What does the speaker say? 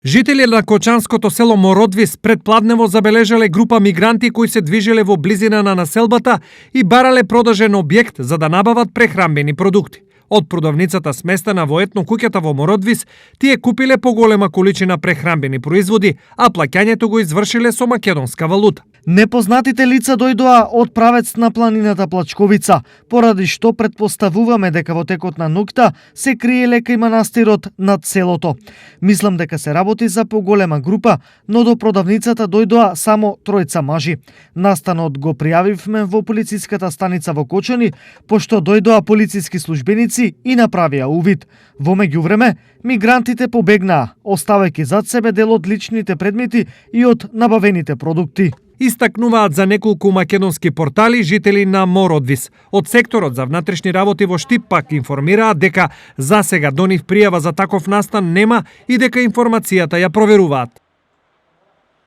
Жители на кочанското село Мородвис пред Пладнево забележале група мигранти кои се движеле во близина на населбата и барале продажен објект за да набават прехранбени продукти. Од продавницата сместена во етно куќата во Мородвис, тие купиле поголема количина прехранбени производи, а плаќањето го извршиле со македонска валута. Непознатите лица дојдоа од правец на планината Плачковица, поради што предпоставуваме дека во текот на ноќта се криеле кај манастирот над селото. Мислам дека се работи за поголема група, но до продавницата дојдоа само тројца мажи. Настанот го пријавивме во полициската станица во Кочани, пошто дојдоа полициски службеници и направија увид. Во меѓувреме, мигрантите побегнаа, оставајќи зад себе дел од личните предмети и од набавените продукти. Истакнуваат за неколку македонски портали жители на Мородвис. Од секторот за внатрешни работи во Штип пак информираат дека засега до нив пријава за таков настан нема и дека информацијата ја проверуваат.